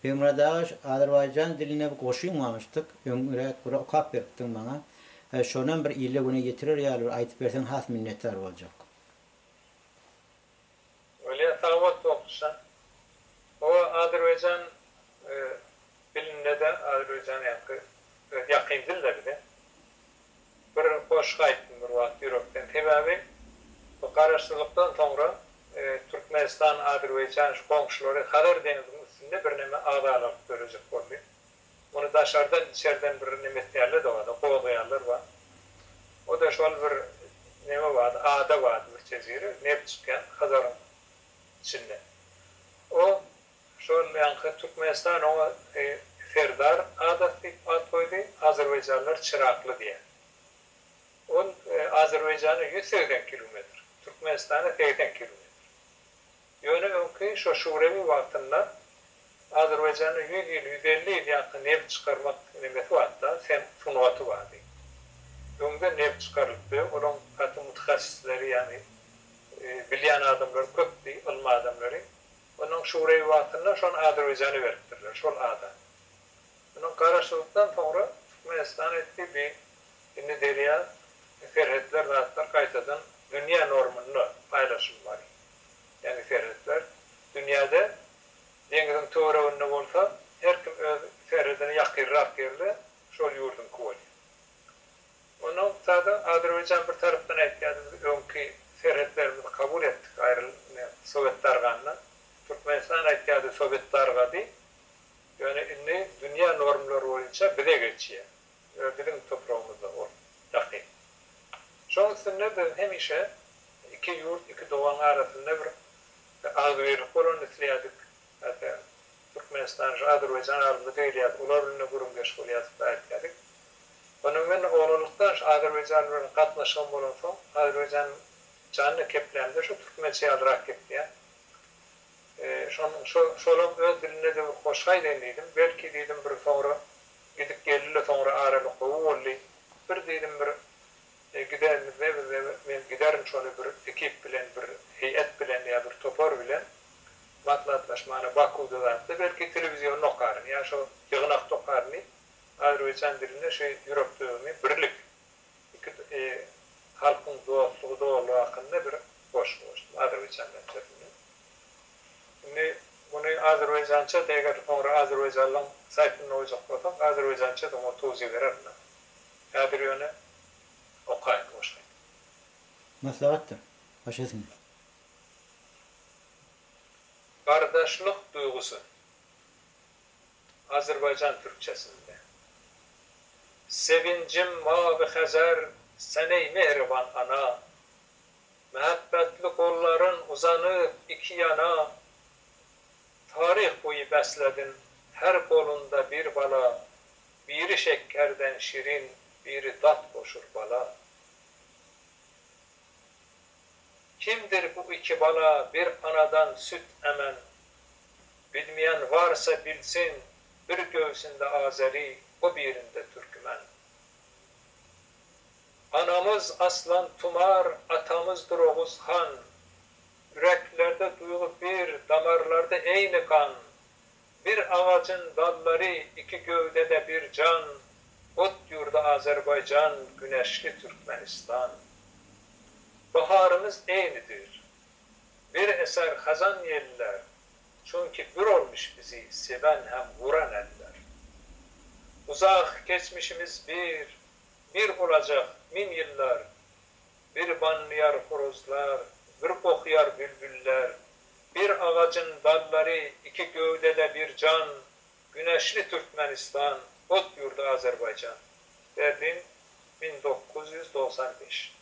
Begmyrat aga şu azerbaýjan dilinde bir goşgyň barmyşdyk, öňräk bir okap beripdiň maňa. Şonam bir ile güne ýetirer ýaly bir aýdyp berseň has minnetdar boljak. Bolýa sag bol Toklyşan. Hawa azerbaýjan dilinde-de azerbaýjan ýaňky öz ýakyn dil-de bize. Bir goşgy aýtdym bir wagt ýürekden. Sebäbi bu garaşsyzlykdan soňra Türkmenistan, Azerbaýjan şu goňşulary Hazar deňziniň üstünde birneme agzalalyk dörejek boldy. Muny daşardan, içerden bir neme etýärler-de bar-da, gozgaýanlar bar. O-da şol bir neme bardy, ada bardy bir jezire, nebit çykýan Hazaryň içinde. O şol ýaňky Türkmenistan oňa Serdar adasy diýip at goýdy, azerbaýjanlar Çyrakly diýýär. Ol Azerbaýjana 180 kilometr, Türkmenistana 80 kilometr. Ýöne öňki şo şurewi wagtynda Azerbaýjanda ýüz ýyl, 150 ýyl ýaňky nebit çykarmak nemesi bardy-da, sen sungaty bardy. Öňden nebit çykarylypdy, olaň gaty muthassisleri, ýagny bilýän adamlary köpdi, ylmy adamlary. Onuň şurewi wagtynda şony Azerbaýjana beripdirler, şol adany. Onuň garaşsyzlykdan soňra Türkmenistan etdi bi indi derýa serhetler zatlar gaýtadan dünýä normunda paýlaşylmaly. Ýagny serhetler dünýäde deňiziň töwereginde bolsa her kim öz serhedine ýakynrak ýerde şol ýurduňky bolýar. Ondan sada Azerbaýjan bir tarapdan aýtýardy biz öňki serhetlerimizi kabul etdik aýryl sowet darganda. Türkmenistan aýtýardy sowet dargady Ýöne indi dünýä normlary boýunça bize geçýär. Ýöne biziň topragymyzda ol ýakyn. Şoň üstünde biz hemişe iki ýurt, iki dogan arasynda bir agzybirlik bolanyny isleýärdik. Hatda Türkmenistan şu Azerbaýjan alymyza gelýärdi, olar bilen-de gürrüňdeş bolýardyk da aýtýardyk. Onuň men oglanlykdan şu Azerbaýjan bilen gatnaşygym bolansoň, Azerbaýjan janyna keplämde şu türkmençe ýalyrak gepleýän. Şonuň şo şolam öz dilinde-de bir goşgy aýdaýyn diýdim. Belki diýdim bir soňra gidip geldi-le soňra aralyk gowy boldy. Bir diýdim bir gidenimizde bizde men giderin şony bir ekip bilen bir heýet bilen ýa bir topar bilen maslahatlaşmana Bakuwda zatda belki telewizionda okaryn ýa şo ýygnakda okaryn diýip azerbaýjan dilinde şu ýürek duýgymy birlik iki halkyň dostlugy doganlygy hakynda bir goşgy goşdum azerbaýjan lehjesinde. Indi muny azerbaýjança-da eger soňra azerbaýjanlaň saýtynda goýjak bolsak azerbaýjança-da oňa towsiýe bererin. Häzir ýöne okaýyn goşgyny. Maslahatdyr. Baş üstüne. Gardaşlyk duýgusy. Azerbaýjan türkçesinde. Sevinjim mawy Hazar sen eý mähriban ana, Mähebbetli gollaryn uzanyp iki ýana, Taryh boýy besledin her golunda bir bala, Biri şekgerden şirin, biri dat goşur bala. Kimdir bu iki bala bir anadan süt emen, Bilmeýän varsa bilsin, bir göwsünde azeri, o birinde türkmen. Anamyz Aslan Tumar, atamyzdyr Oguz han, Ýüreklerde duýgy bir, damarlarda eýni gan. Bir agajyn dallary, iki göwdede bir jan, Ot ýurdy Azerbaýjan, güneşli Türkmenistan. Baharymyz eýnidir. Bir eser hazan ýeller, Çünki bir olmuş bizi seven hem vuran eller. Uzak geçmişimiz bir, bir olacak min ýyllar, Bir banlyýar horozlar, bir okýar bülbüller, Bir agajyn dallary, iki göwdede bir jan, Güneşli Türkmenistan, ot ýurdy Azerbaýjan. Berlin, 1995.